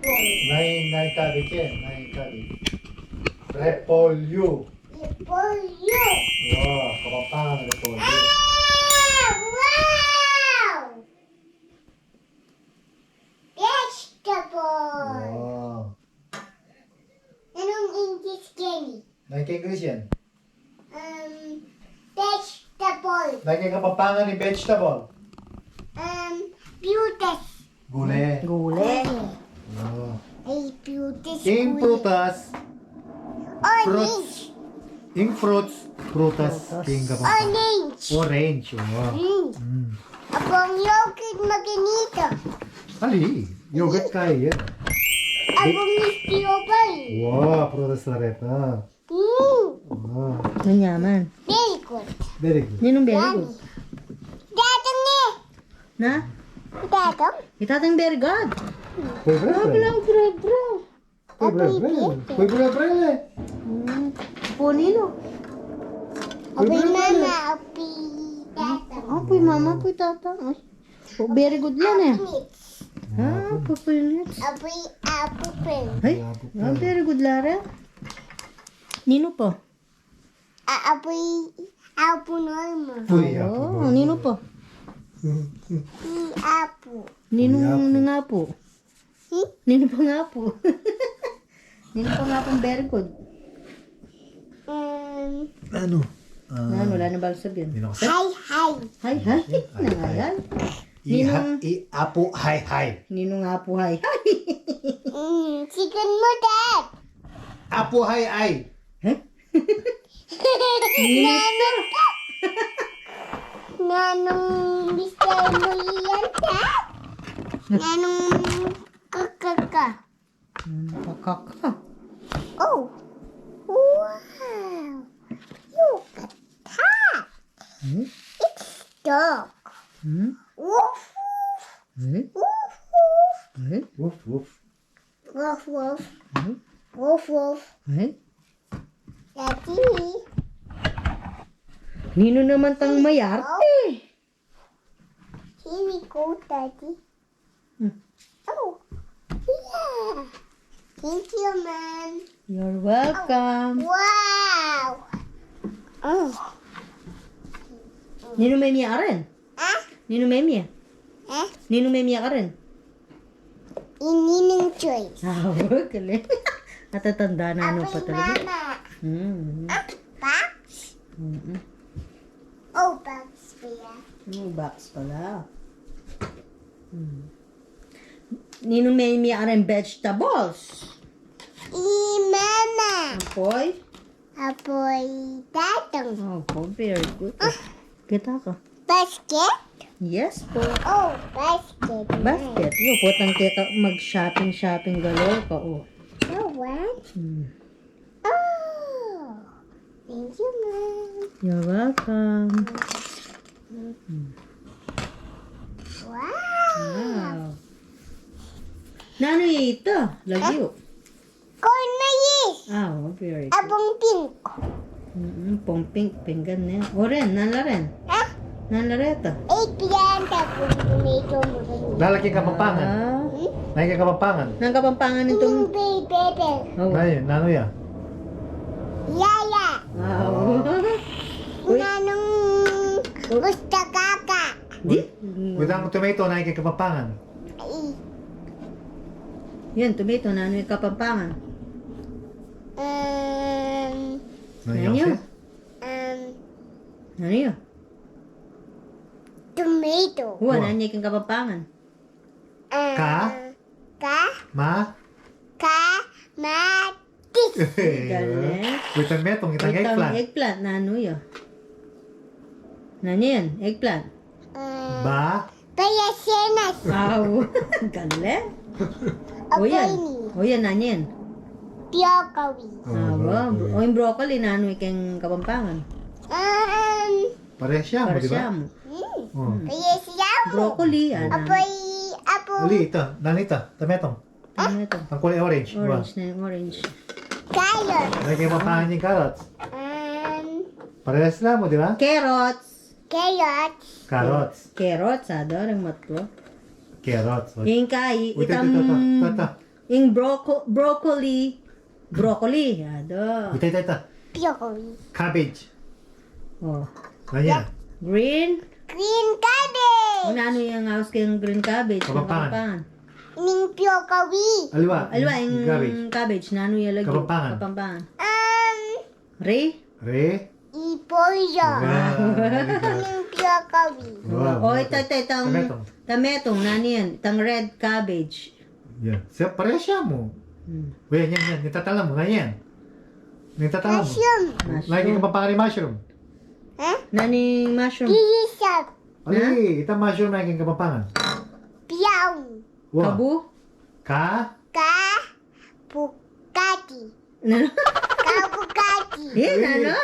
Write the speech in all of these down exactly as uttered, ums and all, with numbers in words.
Nanu ing, nanu ing tabi ke? Nanu ing tabi? Repolyo. Repolyo. Wow, Kapampangan, repolyo. Ah, wow! Vegetable. Wow. Nanung English keni? Nanu ing English yan? Um, vegetable. Nanu ing Kapampangan ning vegetable? Um, prutas. Gule. Gule. Oh. Ay, prutas, ing gule. Prutas. Orange. Fruits. Ing fruits, prutas. Prutas. King Kapampangan. Orange. Orange, oh. Mm. Mm. Apung yogurt makanita. Ali, yogurt kaya yan. Apung strawberry. Wow, prutas la reta. Mm. Ah. Manyaman. Very good. Very good. Ninung very good? Yummy. Dadang ni. Na? Dadang? I Tatang very good. Pwede, ah, pwede. Pwede, pwede. Pwede, pwede. Pwede, pwede. Hmm. Pu ninu? Apu i mama, apu i tata. Apu i mama, apu i tata. Ay. Oh, very good la ne. Apu i Nits. Ah, apu i Nits. Apu i, apu i Pin. Ay, ah, very good la re. Ninu pu? A, apu i, apu Norma. Uy, apu Norma. Oh, ninu pu? I apu. Ninung, ninung apu? Hmm? Ninu pang apu? Ninu pang apung very good? Um, nanu? Ah, nanu, ala na bang sabian? Ninu kasi? Hi, hi. Hi, hi. Hi, hi. Nanu yan? I ha-, ninung i Apu Hi, hi. Ninung Apu Hi, hi? Mm, chicken mu, Dad. Apu Hi, hi. Huh? Nanu? Nanung mister Mulian, Dad? Nanung kakaka? Nanung kakaka? Oh. Wow. Look at that. Hmm? It's dog. Hmm? Woof, woof. Hmm? Woof, woof. Hmm? Woof, woof. Hmm? Woof, woof. Hmm? Daddy. Ninu naman tang mayarte? Here we go, Daddy. Hmm. Oh, yeah. Thank you, Mom. You're welcome. Oh, wow. Oh. Ninu meme aren? Ha? Ninu meme? Ha? Ninu meme aren? I Ninung Joyce. Ah, galing. Natatanda na, ano pa talaga. Mama. Hmm. Ah, box? Mm-mm. Oh, box pala. Oh, box pala. Hmm. Ninu meme aren vegetables? I Mama. Apoy? Apoy Tatang. Apo, very good. Ah. Kita ka. Basket? Yes po. Oh, basket. Basket. Yo, potang keta mag-shopping-shopping galore ka, oh. Oh, what? Hmm. Oh. Thank you, Mom. You're welcome. Hmm. Wow. Wow. Nanu ita? Lagyu. Corn mais. Ah, oh, very good. Apung pink. Mm-mm, pung pink, pinggan ne. O ren, nanu la ren? Ha? Nanu la reta? Eggplant, apung tomato, makanyan. Lalaki Kapampangan. Ah. Hmm? Nanu ing Kapampangan? Nanu ing Kapampangan nitong? Ing baby pepper. Oh. Nanu, nanu ya? Yaya. Wow. Uy. Nanung gusto kaka. Di? Uy, uy, ang tomato, nanu ing Kapampangan? Ay. Yan, tomato, nanu ing Kapampangan? Um, nanu ya? Um, nanu ya? Tomato. Wa, nanu ing Kapampangan? Um, ka? Ka? Ma? Ka? Ma? Galing. Wait, ang metong, itang eggplant. Eggplant, nanu ya? Nanu yan? Eggplant. Mm. Ba? Payasinas. Wow. Galing. O yan. O yan, nanu yan? Broccoli. Ah, wow. O, ing broccoli, nanu ing Kapampangan? Um, parehas ya mu, di ba? Parehas ya mu. Hmm. Oh. Parehas ya mu. Broccoli, ano? Apoy, apo. Uli, ita. Nanu ita? Tomato. Ano ito? Ang kulay orange, di ba? Orange na yung orange. Carrots. Nanu ing Kapampangan ning carrots? Um, parehas la mu, di ba? Carrots. Carrots. Carrots. Carrots, ada ring matlo. Carrots. Ing kai, wait, itam. Ito, ito, ito, ito. Ing broco-, broccoli. Broccoli. Ada. Ita, ita, ita. Broccoli. Cabbage. Oh. Nanu yan? Green. Green cabbage. O, nanu yang aus keng green cabbage? Kapampangan. Kapampangan. Ning broccoli. Aliwa. Aliwa, ing cabbage. Cabbage. Nanu ya lagi? Kapampangan. Kapampangan. Um, Re? Re? Repolyo. Wow, very good. Ning broccoli. Wow, wow. O, ita, ita, itang tametong. Tametong, nanu yan? Itang red cabbage. Yan. Sa, parehas ya mu. Hmm. O, yan, yan, yan. Itatalam mu, nanu yan? Itatalam mu. Mushroom. Nanu ing Kapampangan ning mushroom? Ha? Nanu ing mushroom? Delicious. Ali, itang mushroom nanu ing Kapampangan? Piyaw. Wow. Kabu? Ka? Ka? Bukati. Nanu? Kabuti. Eh, nanu?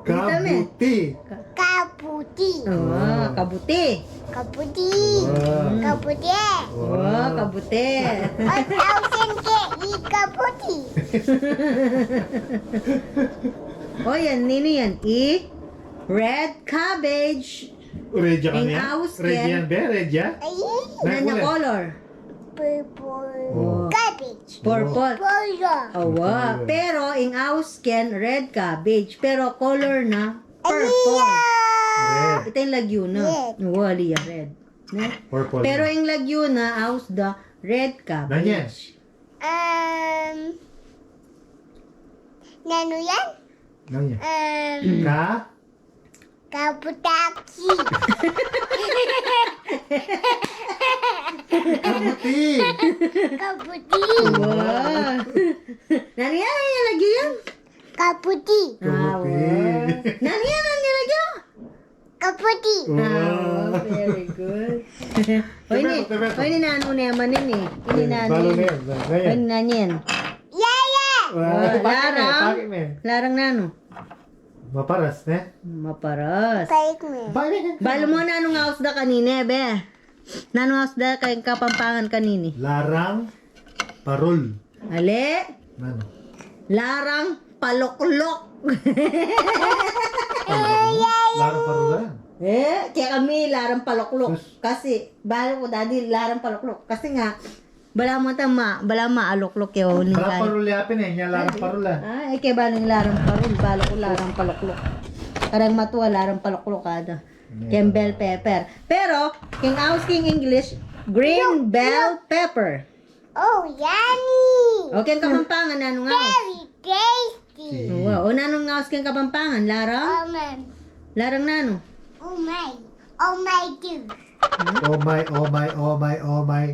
Kabuti. Kabuti. O, kabuti. Kabuti. Wow. Kabuti. Wow, kabuti. One thousand ke i kabuti. O, yan, ninu yan? I red cabbage. Red ya. Ing aus ken. Red ya, be? Red ya? Ay. Nanu ya color? Purple. O. Cabbage. Purple. Purple. Awa. Purple. Pero ing aus ken red cabbage. Pero color na purple. Red. Ita ing lagyu na. Red. Awa, ali ya red. Ne? Purple. Pero ing lagyu na, aus da red cabbage. Nanu yan? Um, nanu yan? Nanu yan? Um, ka? Kabutaki. Kabuti. Kabuti. Wow. Nanu yan? Nanu yang lagyu yan? Kabuti. Kabuti. Awa. Nanu yan? Nanu yang lagyu? Kabuti. Wow. Awa, very good. O, ini. Tametong, tametong. O, ini nanu ne man ini? Ini nanu? Balu ne, balu ne. O, ini nanu yan? Yaya. Wow. Larang. Larang nanu? Maparas, ne? Maparas. Balu mu, nanung aus da kanini, be? Nanung aus da keng Kapampangan kanini? Larang parul. Ale? Nanu? Larang palukluk. Larang parul yan. E, kekami larang palukluk. Sus. Kasi, balu ku dadi larang palukluk. Kasi nga, balamu ta ma, balamu alukluk ke, o, ning... Larang parul ya pin e, nya larang parul, a. A, e ke balu ning larang parul, balu ku larang palukluk. Kareng matua larang palukluk kada. Keng bell pepper. Pero keng aus keng English, green bell pepper. Oh, yummy. O, keng Kapampangan, nanung aus? Very tasty. Wow. O, nanung aus keng Kapampangan? Larang? Omay. Larang nanu? Omay. Omay too. Omay, omay, omay, omay.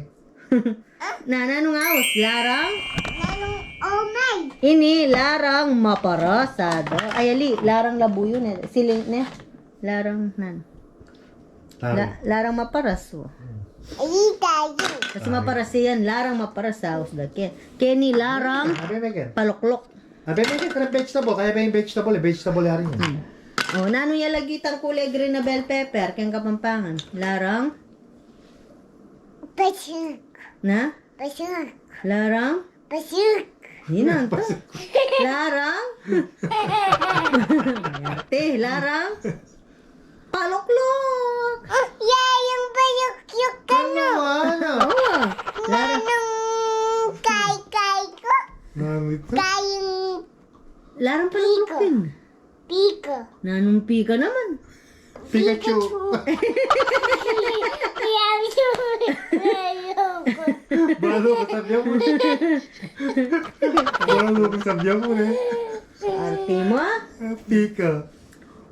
Na, nanung aus? Larang? Nanung omay? Ini larang maparas, ada. Ay, ali, larang labuyo ne. Siling ne. Larang nanu? Larang. La-, larang maparas, o. Ay, tayo. Kasi maparas yan, larang maparas, aus da ke. Keni larang palukluk. Abe, meke, vegetable. Kaya ba ing vegetable, e? Vegetable ya rin yan. Hmm. O, nanu ya lagi itang kule green na bell pepper keng Kapampangan? Larang? Pasuk. Na? Pasuk. Larang? Pasuk. Yun na to. Larang? Ate, larang? Palukluk. Ya, yang palukluk, ano? Ano, ano? O. Larang. Nanung kai-kai ku? Nanu ita? Kai ing... Larang palukluk din. Pika. Nanung pika naman? Pikachu. Pikachu. Balu ku, sabian mu ne. Balu ku, sabian mu ne. Arte mu, a? Pika.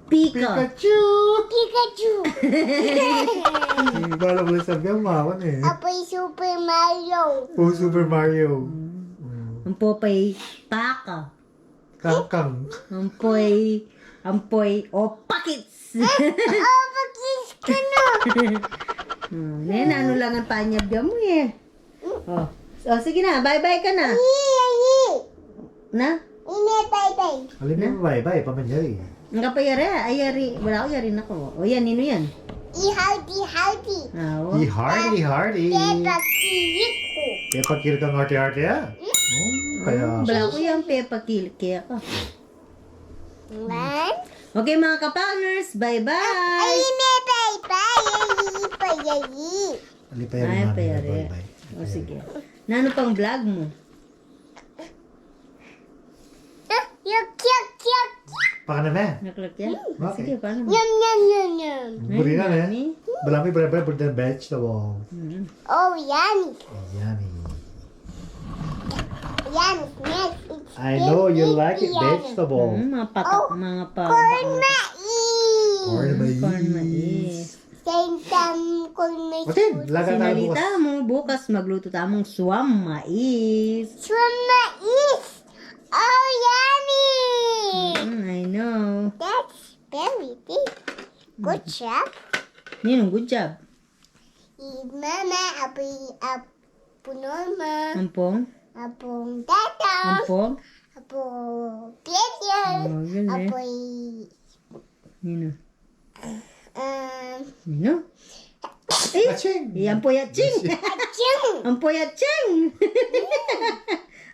Pika. Pikachu. Pikachu. Balu ku, sabian mu, awan e. Apoy Super Mario. O, Super Mario. Hmm. Ampo pay paka. Kangkang. Ampoy, ampoy, opakits. Opakits ka na. O, ne, nanu lang ing panyabyan mu e. O. O, sige na, bye-bye ka na. Ayi, ayi. Na? Ine, bye-bye. Alin na? Bye-bye, pamanyari. Nga pa yari, ay yari, wala ku, yari na ku. O yan, ninu yan? I hearty, hearty. A, o. I hearty, hearty. Pepa kilik ku. Pepa kilik kang hearty, hearty, a? Hmm? O, kaya. Hmm, bala ku yang pepa kilik kaya ka. One. Okay, mga ka-partners, bye-bye. Ay, ine, bye-bye. Ay, bye-bye. Ay, bye-bye. Bye-bye. O, sige. Nanu pang vlog mu? Yak, yak, yak, yak. Pakan na ba? Naklak yan? Okay. Sige, paano? Yum, yum, yum, yum. Buri na, eh. Yummy. Balami, bre, bre, buri na vegetable. Mm. Oh, yummy. Yummy. Yummy, yes, it's I know you very like it, yummy. Vegetable. Mm, mga patak, oh, mga pa-, corn mais. Corn mais. Corn mais. Same time corn mais. Matin, laga tayo bukas. Sinalita mu, bukas magluto tamung swam mais. Swam mais. Oh, yummy. Mm, I know. That's very big. Good job. Ninung good job? I Mama, Apu, Apu Norma. Ampong? Ampong Tatang. Ampong? Ampong Pietro. Oh, galing. Ampong Nino? Um, Nino? Eh, aching! Eh, ampo ya, aching! Aching! Ampo ya, aching!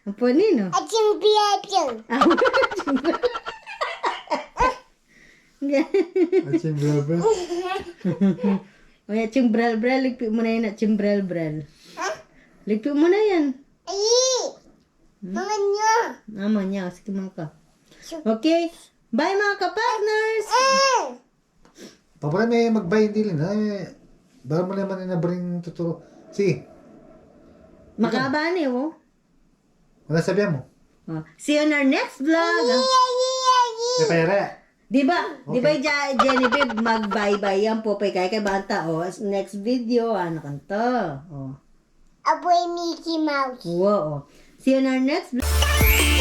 Ampo nino? Aching Pietro. Ah, aching. Aching Brabra. O, aching Brabra, ligpi mu na yan, aching Brabra. Ha? Ligpi mu na yan. Ay! Hmm? Mangan ya. Ah, mangan ya. Sige, mangan ka. Su- Okay. Bye, mga ka-partners! Eh! Pabra me magbay dili na, eh. Bara mu naman na bring tuturo. Sige. Makaba ni, oh. Ano sabi mu? Oh. See you on our next vlog. Iya, iya, iya. Eh, payara. Di ba? Di ba, okay. Ja-, Genevieve, mag-bye-bye yan po, pa ikay kay banta, oh. Next video, ano kanto? Oh. Apoy Mickey Mouse. Wow, oh. See you on our next vlog.